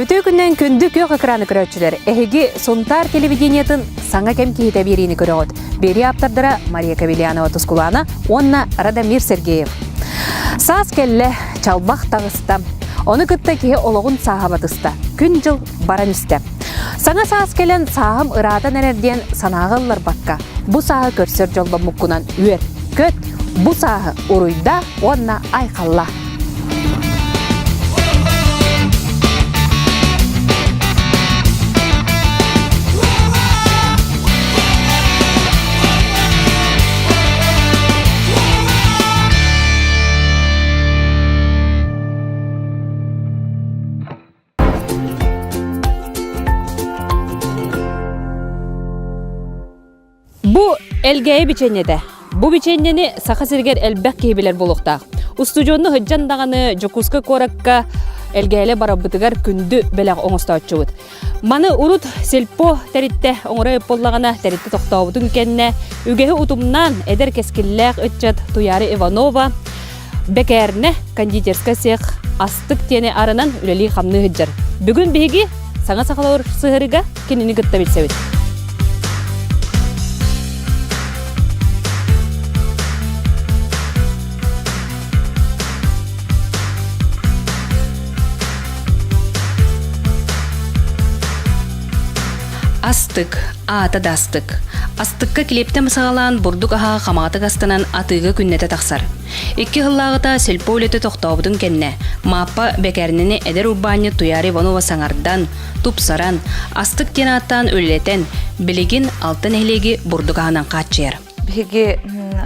Үтүө күннэн күндү күөх экраны көрөөччүлэр, эһиги Сунтаар телевидениетын саҥа кэм киһитэ биэриини көрөҕүт. Биэрии ааптардара Мария Кавильянова Тускулаана уонна Радомир Сергеев. Саас кэллэ, чалбах таҕыста. Ону кытта киһи олоҕун сааһа батыста. Күн-дьыл баран истэ. Саҥа саас кэлэн сааһым ыраатан эрэр диэн санааҕа ылларбакка, бу сааһы көрсөр дьолломмуккунан үөр, көт, бу сааһы уруйда уонна айхалла. Бу Элгээйи бичиэнньэтэ. Бу бичиэнньэни Саха сиригэр элбэх киһи билэр буолуохтаах. Устудьуонну сылдьан даҕаны Дьокуускай куоракка Элгээйилэ барарбытыгар күндү бэлэх оҥостооччубут. Маны урут сельпо тэрилтэ оҥоро буоллаҕына тэрилтэ тохтообутун кэннэ үгэһи утумнаан эдэр кэскиллээх ыччат Туйаара Иванова Бэкээрнэ кондитерскай сыах астык диэни арынан үлэлии-хамныы сылдьар. Бүгүн биһиги саҥа сахалар сыһыарыга кинини кытта билсэбит. Астык, аата да астык. Астыкка килиэптэн саҕалаан бурдук аһа хамаҕатык астанан атыыга күннэтэ тахсар. Икки сыллааҕыта сельпо үлэтэ тохтообутун кэннэ, Мааппа бэкээринэни эдэр урбаанньыт Туйаара Иванова саҥардан, тупсаран, астык диэн ааттаан үлэлэтэн, билигин алта нэһилиэги бурдук аһынан хааччыйар. Биһиги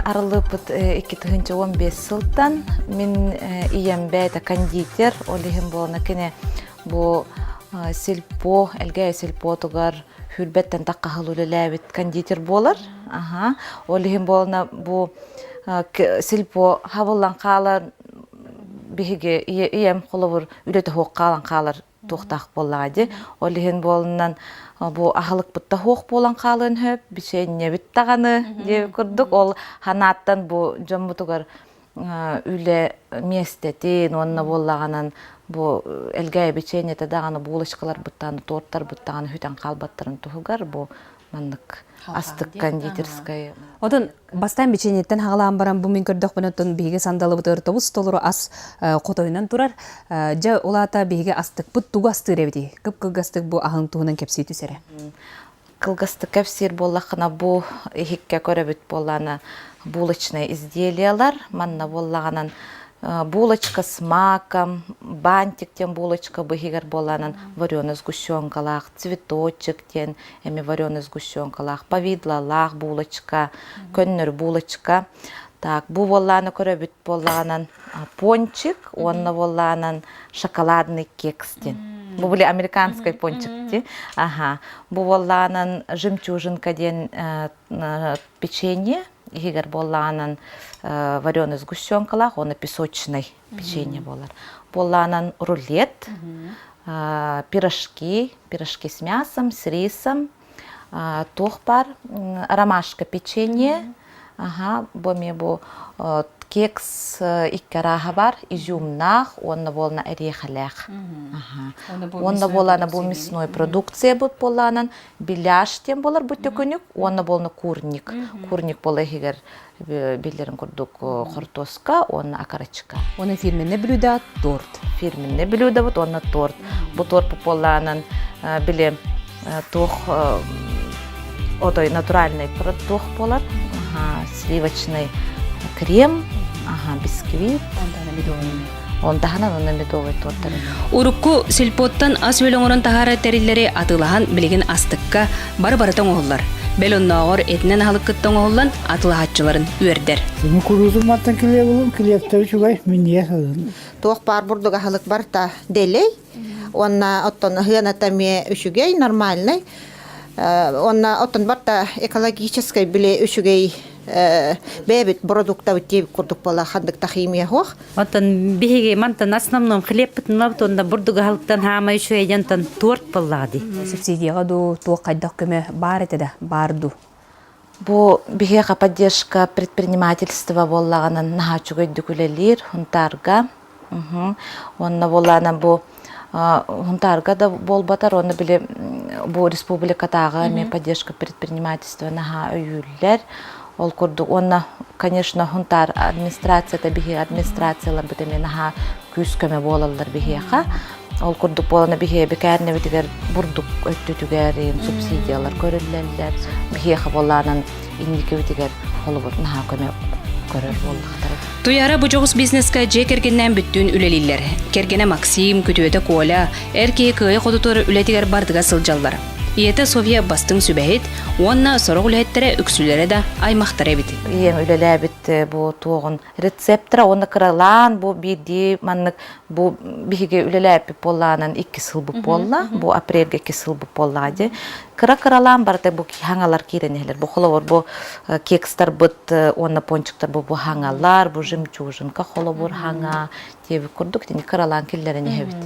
арыллыыппыт 2015 сылтан мин ийэм бэйэтэ кондитер, ол иһин буолана кини бу сельпо, Элгээйи сельпотугар хүрбэттэн таххаһыл үлэлээбит кондитер буолар. Аха. Ол иһин буолана бу сельпо хабыллан хаалар биһиги ийэм холобур үлэтэ суох хаалан хаалар туохтаах буоллаҕа дии. Ол иһин буолунан бу аһылыкпыт да суох буолан хаалыан сөп, бичиэнньэбит даҕаны диэбит курдук ол ханааттан бу дьоммутугар үлэ миэстэтин уонна буоллаҕынан бу Элгээйи бичиэнньэтэ даҕаны булочкаларбыттан, тортарбыттан хүтэн хаалбаттарын туһугар бу маннык астык кондитерскай. Отон бастаан бичиэнньэттэн хаҕалаан баран бу мин көрдөхпүнэ оттон биһиги сандалыбытыгар тобус толору ас хотойунан турар. Дьэ ол аата биһиги астыкпыт тугу астыыр эбитий? Кып-кылгастык бу аһын туһунан кэпсии түс эрэ. Кылгастык кэпсиир буоллаххына бу иһиккэ көрөбүт буоллаана булочные изделиялар манна буоллаҕынан булочка с маком, бантик диэн булочка бу иһигэр буоллаанан вареный сгущенкалаах, цветочек диэн эми вареный сгущенкалаах, повидлалаах булочка, көннөрү булочка. Так, бу буоллааны көрөбүт буоллаҕынан пончик уонна буоллаанан шоколадный кекс диэн. Бу были американский пончик ди. Ага. Бу буоллаанан жемчужинка диэн печенье, иһигэр буоллаанан вареный сгущенкалаах уонна песочный печенье буолар. Буоллаанан рулет, пирожки, пирожки с мясом, с рисом, туох баар ромашка печенье, аха, бу эмиэ бу кекс икки арааһа бар, изюмнаах уонна буолна эриэхэлээх. Уонна буолана бу мясной продукция бут буоллаанан беляш диэн буолар бу төкүнүк уонна буолна курник. Курник буола иһигэр биллэрин курдук хортуоска уонна окорочка. Уонна фирменнэ блюдо торт. Фирменнэ блюдобут уонна торт. Бу торт буоллаанан били туох отой натуральный туох буолар сливочный крем, ага, бисквит. Он таһынан уонна медовый торттары. Урукку сельпоттан ас-үөл оҥорон таһаарар тэриллэри атыылаһан билигин астыкка бары-барыта оҥоһуллар. Бэл оннооҕор этинэн аһылык кытта оҥоһуллан атыылаһааччыларын үөрдэр. Мин куруутун мантан килиэп ылым, килиэптэр үчүгэй, минньигэс ылын. Туох баар бурдук аһылык барыта дэлэй. Уонна оттон ыһыаната эмиэ үчүгэй, нормальный. Уонна оттон барыта экологическай били үчүгэй бэйэбит продуктабыт диэбит курдук буола ханнык да химия суох. Оттон биһиги мантан основном хлебпытын ылабыт уонна бурдук аһылыктан хаамай үчүгэй диэн торт буоллаҕа дии. Субсидияҕа дуу, туох хайдах көмө баар этэ да, баар дуу? Бу биһиэхэ поддержка предпринимательства буоллаҕынан наһаа үчүгэйдик үлэлиир Хунтаарга. Уонна буоллаҕына бу Хунтаарга да буолбатар, уонна били бу республикатааҕы эмиэ поддержка предпринимательства наһаа өйүүллэр. Ол курдук уонна, конечно, Хунтаар администрацията биһиэхэ администрацияларбыт эмиэ наһаа күүс-көмө буолаллар биһиэхэ. Ол курдук буолана биһиэхэ бэкээрнэбитигэр бурдук өттүтүгэр субсидиялар көрүллэллэр. Биһиэхэ буоллаанан инникибитигэр холобур наһаа көмө көрөр буоллахтара. Туйаара бу дьоҕус бизнеска дьиэ кэргэнинээн бүттүүн үлэлииллэр. Кэргэнэ Максим, күтүөтэ Коля, эр киһи кыайа хотутуор үлэтигэр бардыга сылдьаллар. Ийэтэ Софья бастыҥ сүбэһит уонна сорох үлэһиттэрэ үксүлэрэ да аймахтара эбит. Ийэм үлэлээбит бу туоҕун рецептэрэ уонна кыралаан бу биирдии маннык бу биһиги үлэлээппит буоллаанан икки сылбыт буолла бу апрельга икки сылбыт буоллаҕа дии кыра кыралаан барыта бу хаҥалар киирэн иһэлэр бу холобур бу кекстарбыт уонна пончиктар бу бу хаҥалар бу жемчужинка холобур хаҥа диэбит курдук итини кыралаан киллэрэн иһэбит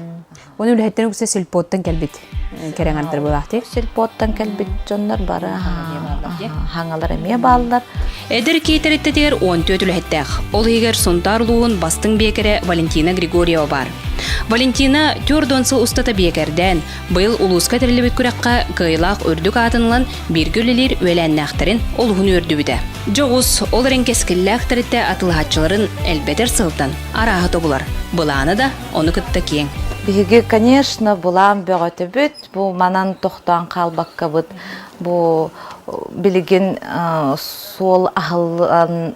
Оны үлэһиттэн үксэ сельпоттан кэлбит кэрэҥэрдэр буолаахтый. Сельпоттан кэлбит дьоннор бары хаҥалар эмиэ бааллар. Эдэр киһи тэрилтэтигэр 14 үлэһиттээх. Ол иһигэр Сунтаар улууһун бастыҥ биэкэрэ Валентина Григорьева баар. Валентина 40 сыл устата биэкэрдээн, быйыл улууска тэриллибит күрэххэ кыайыылаах үрдүк аатын ылан бииргэ үлэлиир үөлээннээхтэрин олуһун үөрдүбүтэ. Дьоҕус, ол эрэн кэскиллээх тэрилтэ атыылаһааччыларын элбэтэр сылтан арааһы тобулар. Былаана да ону кытта киэҥ. Биһиги, конечно, былаан бөҕөтөбүт. Бу манан тохтоон хаалбаккабыт. Бу билигин суол аһыллан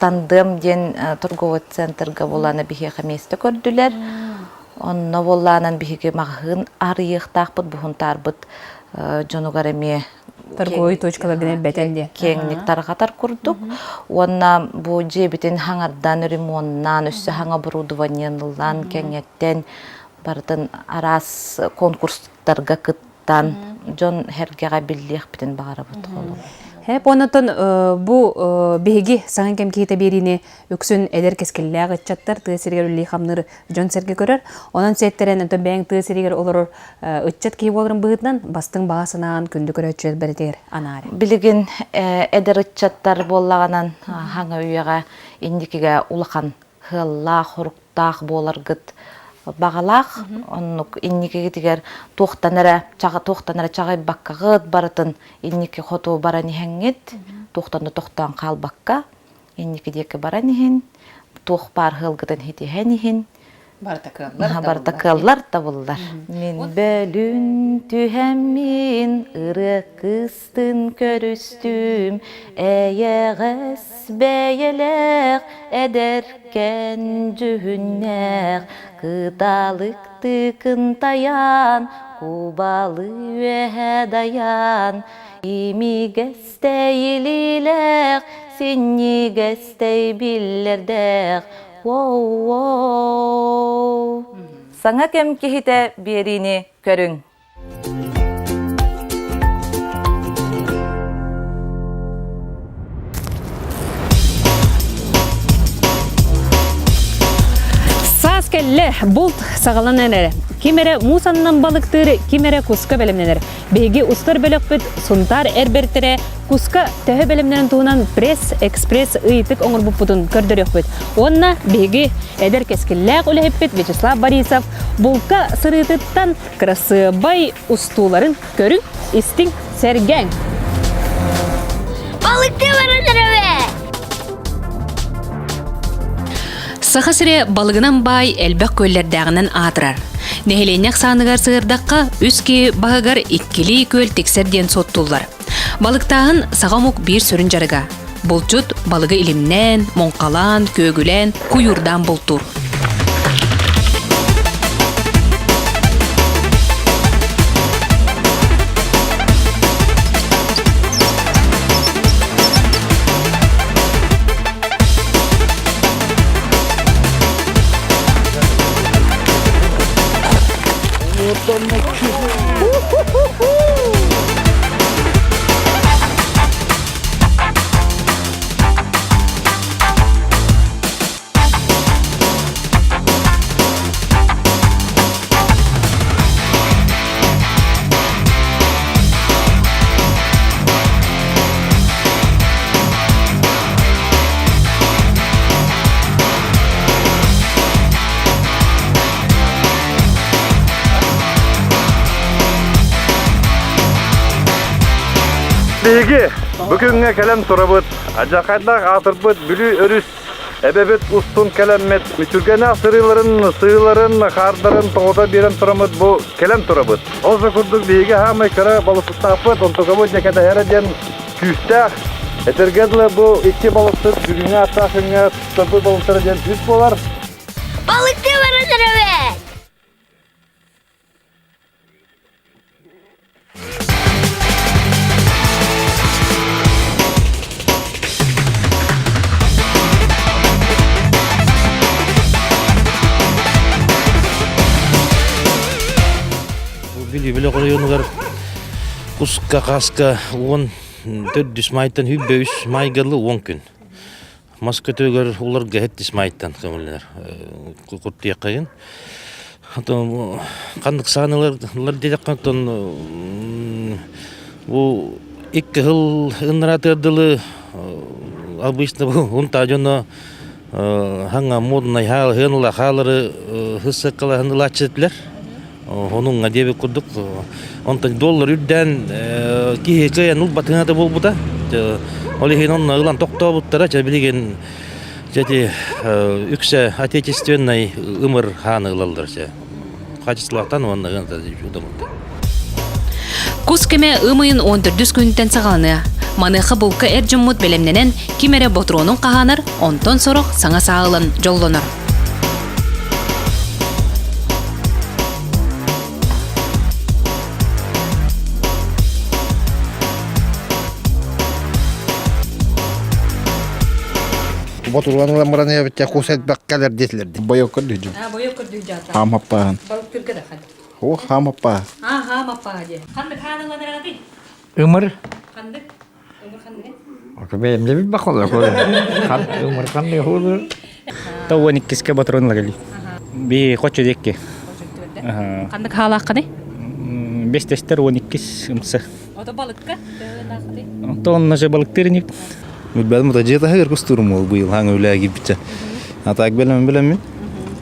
Тандем диэн торговый центрга буолаана биһиэхэ миэстэ көрдүлэр. Онно буоллаанан биһиги маҕаһыын арыйыахтаахпыт, буһунтаарбыт дьонугар эмиэ торговый точкаларгын элбэтэн диэн киэҥник тарҕатар курдук уонна бу дьиэбитин хаҥардан ремоннаан өссө хаҥа оборудованиелаан кэҥэттэн барытын араас конкурстарга кыттан дьон сэргэҕэ биллиэхпитин баҕарабыт холобур. Хэп онотон бу биһиги саҥа кэм киһитэ биэриини үксүн эдэр кэскиллээх ыччаттар тыа сиригэр үлэлии-хамныыр дьон-сэргэ көрөр. Онон сиэттэрэн онтон бэйэҥ тыа сиригэр олорор ыччат киһи буоларын быһыытынан бастыҥ баҕа санааҕын күндү көрөөччүлэр бэритигэр анаар. Билигин эдэр ыччаттар буоллаҕынан хаҥа үйэҕэ инникигэ улахан сыаллаах, хоруктаах буоларгыт баҕалаах. Оннук инникигитигэр туохтан эрэ туохтан эрэ чаҕыйбаккаҕыт барытын инники хоту баран иһэҥҥит туохтан да тохтоон хаалбакка инники диэки баран иһин, туох баар ыалгытын хитиһэн иһин, Барыта кыаллар, барыта кыаллар табыллар. Мин бөлүн түһэммин ырыа кыстын көрүстүм, эйэҕэс бэйэлээх эдэркэн дьүһүннээх, кыталыктыы кынтайан, кубалы үөһэ дайан, имигэс Тэйилиилээх, синньигэстэй биллэрдээх, воу-воу. Саҥа кэм киһитэ биэриини көрүҥ. Саас кэллэ, булт саҕаланан эрэ. Ким эрэ муус аннынан балыктыыр, ким эрэ куска бэлэмнэнэр. Биһиги устар бөлөхпүт Сунтаар эр бэртэрэ куска төһө бэлэмнэрин туһунан пресс-экспресс ыйытык оҥорбуппутун көрдөрүөхпүт. Уонна биһиги эдэр кэскиллээх үлэһиппит Вячеслав Борисов булка сырыытыттан кырасыабай устууларын көрүҥ, истиҥ, сэргээҥ! Балыкты баран эрэбэ! Саха сирэ балыгынан баай элбэх күөллэрдээҕинэн аатырар. Нэһилиэнньэ ахсааныгар сыһыардахха, үс киһи баһыгар иккилии күөл тиксэр диэн суоттууллар. Балыктааһын саха омук биир сүрүн дьарыга. Булчут балыгы илимнээн, муҥхалаан, күөгүлээн, куйуурдаан бултуур. Биһиги бу күҥҥэ кэлэн турабыт. Адьахайдаах аатырбыт Бүлүү өрүс эбэбит устун кэлэммит мүчүргэнээх сырыыларын, сыыларын, хаардарын тоҕута биэрэн тураммыт бу кэлэн турабыт. Ол да курдук биһиги хаамай кыра балыксыттаахпыт, онтукабыт дьэ кэтэһэрэ диэн күүстээх. Этэргэ дылы бу икки балыксыт бүгүҥҥү ааттаах күҥҥэ туттарбыт балыктара диэн үс буолар. Балыкты баран эрэбит! Бүлүү бөлөх оройуонугар куска хаска 14 майтан 23 майга дылы 10 күн. Мас көтөгөр уларга 7 майтан көҥүллэнэр куртуйаххайын. Ханнык саанылар диэтэххэ оттон бу икки сыл ыннараатыгар дылы обычно бу унтаа дьоно хаҥа моднай хаалыһыан хаалары хыссаккалаһын ылааччы этилэр. Онуҥҥа диэбит курдук, онтон доллар үрдээн киһи кыайан ылбатыҥа да буолбута. Ол иһин онно ылан тохтообуттара. Чэ билигин дьэ үксэ отечественнай ымыр хааны ылаллар чэ. Хаачыстыбалаахтан уонна удамырда. Кус кэмэ ым ыйын 14 күнүттэн саҕаланыа. Маныаха булка эр дьоммут бэлэмнэнэн, ким эрэ ботуруонун хаһаанар, онтон сорох саҥа саа ылан дьоллонор. Ботуруон ылан баран эбитте кус элбэх кэлэр диэтилэр. Бойок көрдүжүм. А, бойок көрдүжү Хаамаппаан. Балык түргэ да хан. О, хаамаппаа. А, хаамаппаа дии. Ханнык хаанылан эрэгий? Ымыр. Ханнык? Бэйэмдэ билбэх олор. Ымыр ханнык хуолур. Та уон иккиске батрон лагали. Би хочо декки. Ханнык хаалааххыный? Бестестер уон иккис ымсы. Ото балыкка? Онтон же балыктырник. Билбэдим дьиэ таһыгар кустуурум ол быйыл хаҥа үлээ киирбитчэ. А так билэмин билэммин.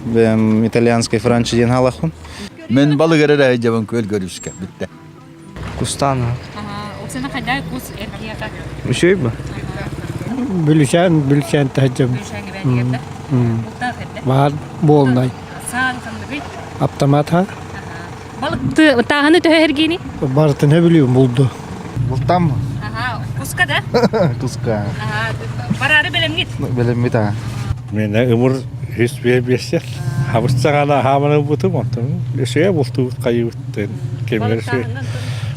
Бэйэм итальянскай франчи диэн хаалахпын. Мен балык эрэ дьабын күөл көрүскэ бүтте. Кустаан. Оксана хайдай кус эркиэхэ? Үчүгэй ба? Бүлүчээн, бүлүчээн таһдьам. Баар буолнай. Саан ханныгый? Автомат ха. Балыкты тааһыны төһө эргиини? Барытын бүлүүм булду. Бултам. Аха, куска да? Куска. Аха, барары белемгит. Белеммит а. Мен ымыр үс биэс Хабырцаҕана хааманы бутум онтон өсөйө бултубут хайыбыттын кэмигэр өсөйө.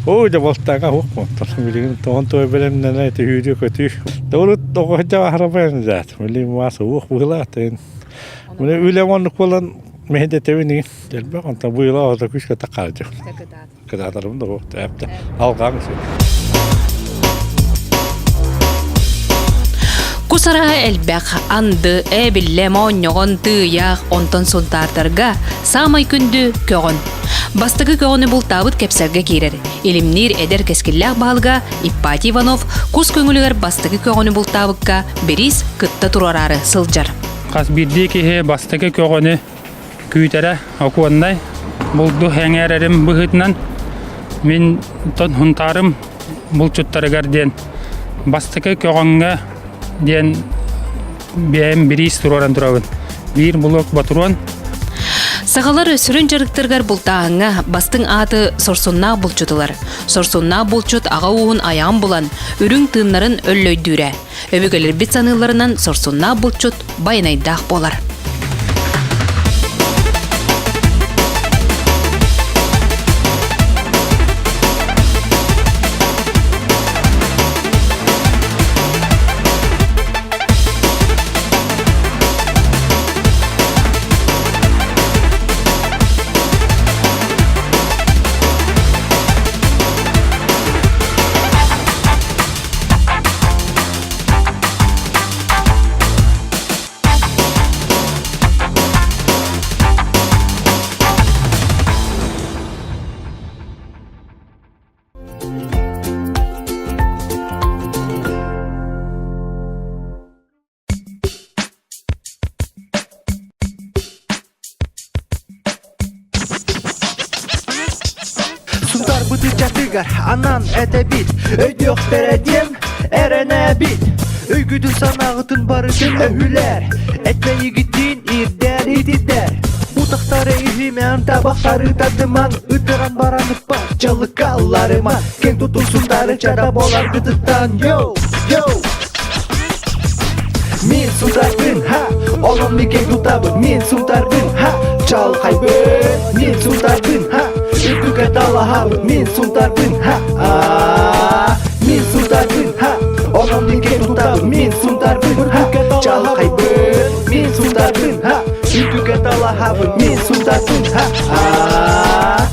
Ой да болтаага хук онтон билигин тоҕон той бэлэмнэнэ түһүүрү көтүү. Добрут оҕо ахарабайан заат. Билим маас уох быһылаатын. Мune үлэ оннук болан мехде тебини делбек онтон быйла ото күскө такаажы. Кыдаатарым да әпті алгаң Кус араһа элбэх, анды, эбиллэ, моонньоҕон, тыыйаах, онтон сунтаардарга саамай күндү көҕөн. Бастакы көҕөнү бултаабыт кэпсэлгэ киирэр. Илимниир эдэр кэскиллээх баһылыга Иппатий Иванов кус көҥүлүгэр бастакы көҕөнү бултаабыкка бириис кытта туруораары сылдьар. Хас биирдии киһи бастакы көҕөнү күүтэрэ окуоннай булду эҥээрэрим быһыытынан мин Һунтаарым булчуттарыгар диэн бастакы көҕөҥҥө диэн бэйэм бириис туруоран турабын. Биир блок ботуруон. Сахалар сүрүн дьарыктарыгар бултааһыҥҥа бастыҥ ааты сорсуннаах булчут ылар. Сорсуннаах булчут аҕа ууһун айаҕын булан, үрүҥ тыыннарын өллөйдүүрэ. Өбүгэлэрбит саныылларынан сорсуннаах булчут байанайдаах буолар. Сунтарбыт ыччатыгар анаан этэбит Өйдүөхтэрэ диэн эрэнэбит Өйгүтүн санааҕытын барытын өһүлэр Этмэйигитин ирдэр ититэр Утахтары иһимэн табахтары тардыман Ытыран баран ыппат дьалыкка ылларыман Кэҥ тутун сунтары чада боларгытыттан Йоу, йоу Мин сунтарбын, ха, онон мин кэҥ тутабын Мин сунтарбын, ха, чалхайбын Мин сунтарбын, ха, үрдүккэ талаһабын Мин сунтарбын, ха, а Мин сунтарбын, ха, онон мин кэҥ тутабын Мин сунтарбын, ха, чалхайбын Мин сунтарбын, ха, үрдүккэ талаһабын Мин сунтарбын, ха, а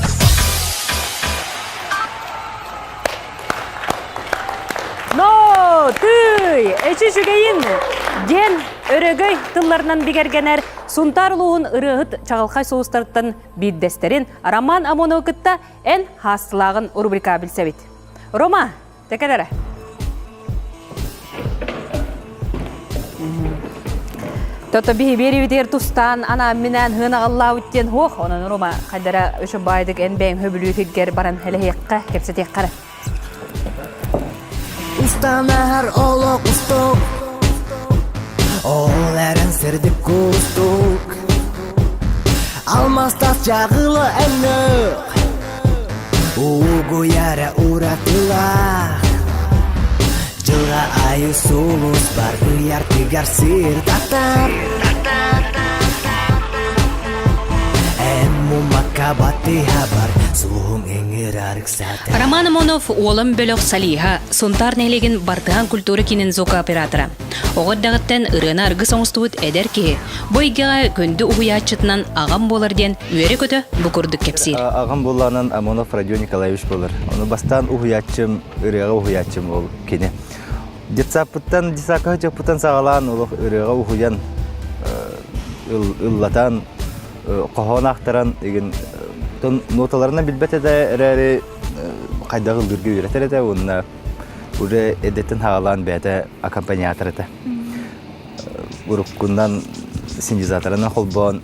Но, тыый, эчи үчүгэйин! диэн өрөгөй тылларынан бигэргэнэр Сунтаар улууһун ырыаһыт чаҕылхай сулустарыттан биирдэстэрин Роман Амоновы кытта эн хаастылааҕын рубрика билсэбит. Рома, тэкэлэрэ. Тото биһи биэриибитигэр тустаан анаан-минээн хыан аҕаллаабыт диэн хуох, онон Рома хайдара үчү баайдык эн бэйэҥ хөбүлүү сиргэр баран хэлэһиэххэ, кэпсэтиэххэ эрэ. Устанар олох устук Ол эрэн сирдик кустук Алмастас жагылы эннök Угуяра уратылах Жылга айы сулус бар ыяр тыгар сир татар Эн мумакка батыха бар Сулуһуҥ эҥир Роман Амонов Уолан бөлөх Салиха, Сунтаар нэһилиэгин Бартыһаан культура киинин звукооператора. Оҕо эрдэҕиттэн ырыаны аргыс оҥостубут эдэр киһи бу эйгэҕэ күндү уһуйааччытынан аҕам буолар диэн үөрэ-көтө бу курдук кэпсиир. Аҕам буоллаҕынан Амонов Родион Николаевич буолар. Ону бастаан уһуйааччым, ырыаҕа уһуйааччым ол кини. Детсаппыттан, детсадка сылдьыппыттан саҕалаан олох ырыаҕа уһуйан, ыллатан, хоһоон аахтаран игин ноталарынан билбэт этэ эрээри хайдах ыллыырга үөрэтэр этэ уонна уже эдэттэн хаалаан бэйэтэ аккомпаниатор этэ. Уруккунан синтезаторынан холбоон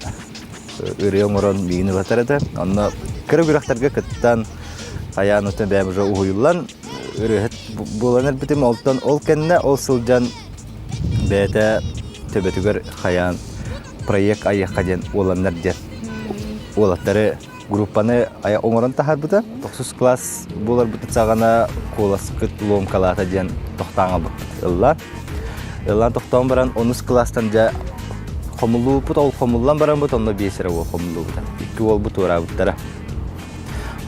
ырыа оҥорон миигин ылатар этэ. Онно кыра күрэхтэргэ кыттан хайаан оттон бэйэм уже уһуйуллан ырыаһыт буолан эрбитим. Олтон ол кэннэ ол сылдьан бэйэтэ төбөтүгэр хайаан проект айыахха диэн уоланнар диэн уолаттары группаны оҥорон таһаарбыта. Тохсус класс буоларбыт саҕана куоласкыт ломкалаата диэн тохтоон ылбыппыт ыллаан. Ыллаан тохтоон баран онус класстан дьэ хомуллубуппут, ол хомуллан бараммыт онно биэс эрэ уол хомуллубута. Икки уолбут туораабыттара.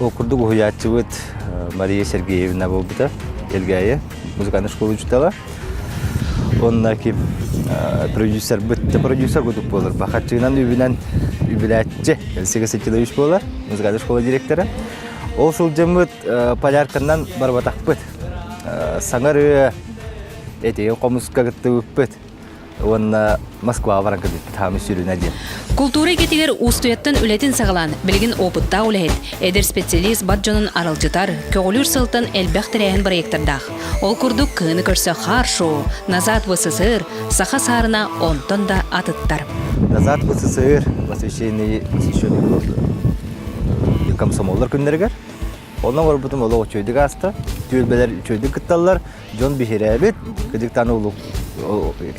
Ол курдук уһуйааччыбыт Мария Сергеевна буолбута, Элгээйи музыкальнай школа учуутала. Уонна ким продюсербыт, продюсер курдук буолар. Бахаччыынан үбүнэн үбүлээччи Алексей Константинович буолар, музыкальнай школа директора. Ол сылдьаммыт полярканан барбатахпыт. Саҥа ырыа этиги хомуска кыттыбыппыт. уонна Москваҕа баран кэлбиппит хаамыы сүрүнэ диэн. Култуура эйгэтигэр уустуйаттан үлэтин саҕалаан, билигин опыттаах үлэһит, эдэр специалист бар дьонун аралдьытар, көҕүлүүр сылтан элбэх тэрээһин бырайыактардаах. Ол курдук кыһыны көрсө хаар-шоу, Назад в СССР, Саха саарына онтон да атыттар. Назад в СССР посвященный посвященный был комсомоллар күннэригэр. Онно оҥорбутум олох үчүгэйдик ааста. Түөлбэлэр үчүгэйдик кытталлар. Дьон биһирээбит, кыдьыктаан улук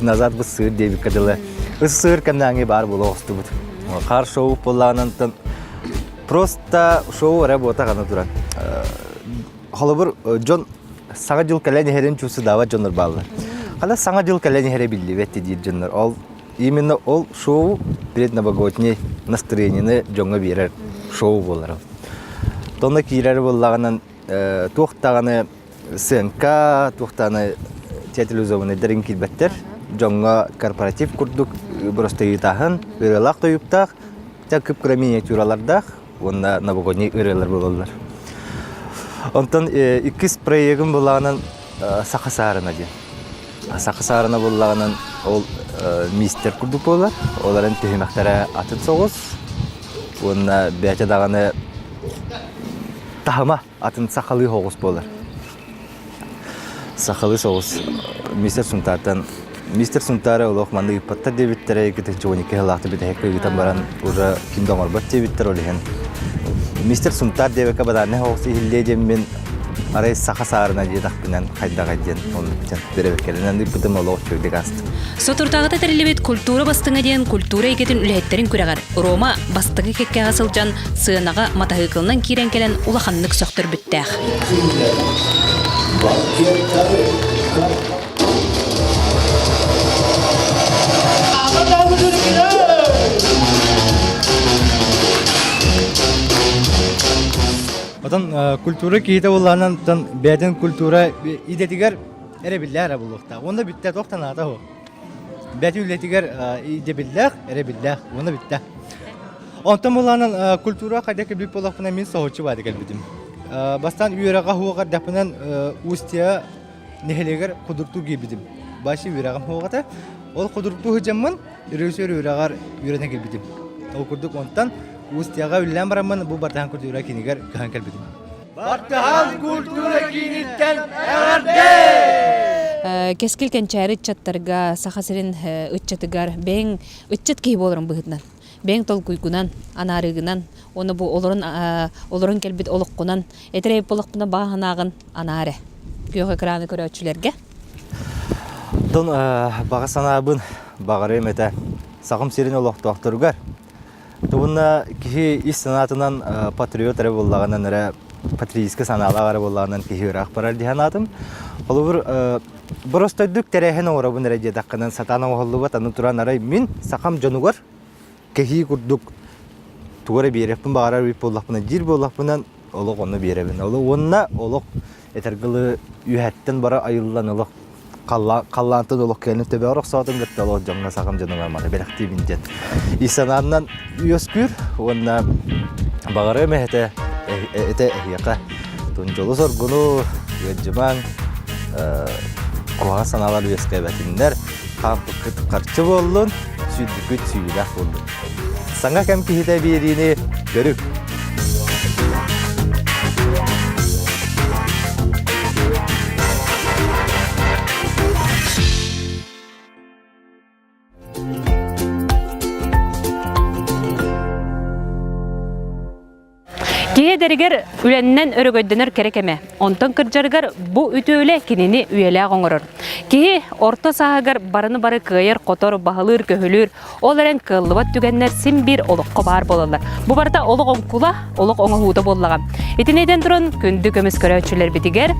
назад быссыыр диэбиккэ дылы ыссыыр кэмнээҥи баар буола оҕустубут. Хаар шоу буоллаҕынан просто шоу эрэ буота гана туран. Холобур, дьон саҥа дьыл кэлэн иһэрин чувствудаабат дьоннор бааллар. Хана саҥа дьыл кэлэн иһэрэ биллибэт диир дьоннор. Ол именно ол шоу предновогодний настроениены дьоҥҥо биэрэр шоу буолар. Тонна киирэр буоллаҕынан туох даҕаны сыаҥка, туохтааны театрализованныйдар киирбэттэр. Дьоҥҥо корпоратив курдук боростойутааһын, ырыалаах тойуктаах, кып-кыра миниатюралардаах уонна новогодний ырыалар буолаллар. Онтон иккис проегым булаҕынан Саха саарына диэн. Саха саарына буллаҕынан ол мистер курдук буолар. Оларын түһүмэхтэрэ атын соҕус уонна бэйэтэ даҕаны таһыма атын сахалыы соҕус буолар. Сахалыы соҕус мистер Сунтаартан мистер Сунтаары олох манна ыыппаттар диэбиттэрэ 2012 сыллаахта бүтэһиккэ ыытан баран уже ким да оҥорбот диэбиттэр ол иһин. Мистер Сунтаар диэбэккэ бадааннай оҕус иһиллиэ диэммин арай саха саарына диэтэхпинэн хайдаҕай диэн оннук диэн бэрэбэккэлэнэн ыыппытым олох үчүгэйдик ааста. Соторутааҕыта тэриллибит культура бастыҥа диэн культура эйгэтин үлэһиттэрин күрэҕэр Рома бастакы кэккэҕэ сылдьан сыанаҕа матаһыыкылынан киирэн кэлэн улаханнык сөхтөрбүттээх. Отон культура киһитэ буоллаҕынан бэйэтин культура идэтигэр эрэбиллээх эрэ буолуохтаах. Уонна бүттэ туох санаата суох. Бэйэтин үлэтигэр идэбиллээх, эрэбиллээх уонна бүттэ. Онтон буоллаҕынан культура хайдах кэлбит буоллахпына мин соһуччу баады кэлбитим. Бастаан үөрэҕэ суох эрдэхпинэн Устья нэһилиэгэр кудуртуу киирбитим. Башы үөрэҕим суох этэ. Ол кудуртуу сылдьаммын режиссер үөрэҕэр үөрэнэ кэлбитим. Ол курдук онтон Устьяҕа үлэлээн бараммын бу Бартыһаан культура киинигэр көһөн кэлбитим. Бартыһаан культура кииниттэн эҕэрдэ! Кэскил кэнчээри ыччаттарга, Саха сирин ыччатыгар бэйэҥ ыччат киһи буоларын быһыытынан бэйэҥ толкуйгунан, анаарыыгынан уонна бу олорон олорон кэлбит олоххунан этэр эбит буоллахпына баҕа санааҕын анаа эрэ күөх экраны көрөөччүлэргэ. Оттон баҕа санаабын баҕарыам этэ Сахам сирин олохтоохторугар. Тугунна киһи ис санаатынан патриот эрэ буоллаҕынан эрэ патриотическай санаалаах эрэ буоллаҕынан киһи ыраах барар дии санаатым. Холобур, боростойдук тэрээһин оҥоробун эрэ диэтэххинэн сатаан оҥоһуллубат аны туран арай мин сахам дьонугар кэһии курдук тугу эрэ биэриэхпин баҕарар эбит буоллахпына диир буоллахпынан олох онно биэрэбин. Олох уонна олох этэргэ дылы үөһэттэн бара айыллан олох халлаантан олох кэлин төбөҕөр охсоотун кытта олох дьоҥҥо сахам дьонугар маны бэлэхтиибин диэн ис санааннан үөскүүр уонна баҕарыам эһэтэ этэ эһиэхэ тунчолу соргуну ыалдьымаҥ куһаҕан санаалар үөскээбэтиннэр хаампыккыт харчы буоллун сүүрбүккүт сүүйүүлээх буоллун саҥа кэм киһитэ биэриини көрүҥ Киһи эдэригэр үлэннэн өрөгөйдөнөр кэрэ кэмэ. Онтон кырдьарыгар бу үтүө үлэ кинини үйэлээх оҥорор. Киһи орто сааһыгар барыны бары кыайар-хотор, баһылыыр-көһүлүүр, ол эрэн кыаллыбат түгэннэр син биир олоххо баар буолаллар. Бу барыта олох оҥкула, олох оҥоһуута буоллаҕа. Итини этэн туран, күндү көмүс көрөөччүлэрбитигэр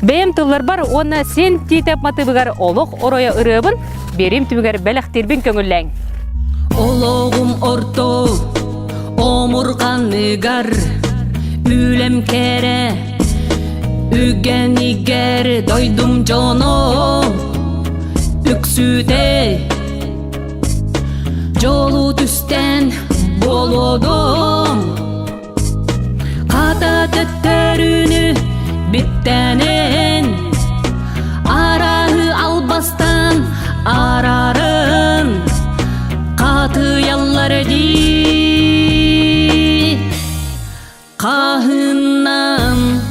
бэйэм тылларбар уонна син тиитэп матыыбыгар олох оройо ырыабын биэриим түмүгэр бэлэхтиирбин көҥүллээҥ. Олоҕум орто омурҕаныгар үлэм кэрэ үгэнигэр дойдум дьоно үксүтэ дьолу түстэн буолуодум хата төттөрүнү биттэнэн арааһы албастан арарын хатыйаллар дии хаһыннан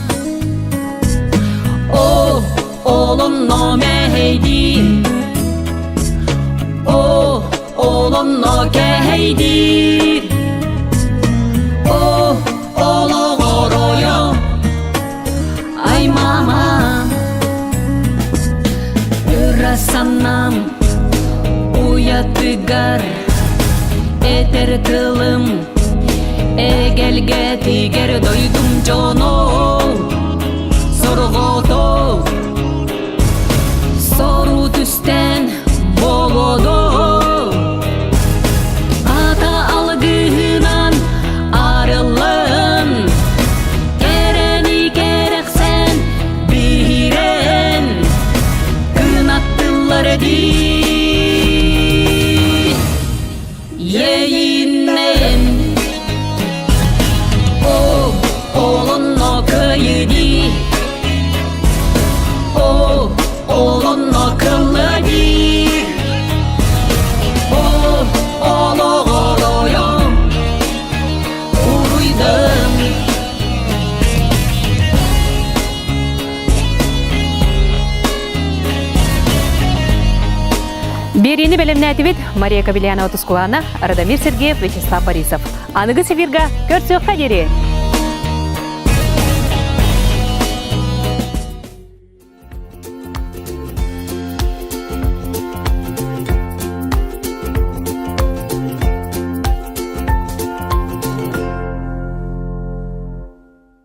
о олонно мэһэйдии о олонно кэһэйдиир о олоҕоройо Ай мама Ыра санаам уйатыгар Этэр тылым эгэлгэтигэр дойдум дьоно Сорҕото Сору түстэн болодо Ата алгыһынан арыллан Кэрэни кэрэхсээн биһирэн Кынаттыллар дии Иэйиннэн О, олонно кыайыы дии О, олонно кылла дии О, олоҕоройом уруйдым Биэриини бэлэмнээтибит Мария Кобельянова Тускулана, Радомир Сергеев, Вячеслав Борисов. Аныгы Сибирга көрсүөххэ диэри!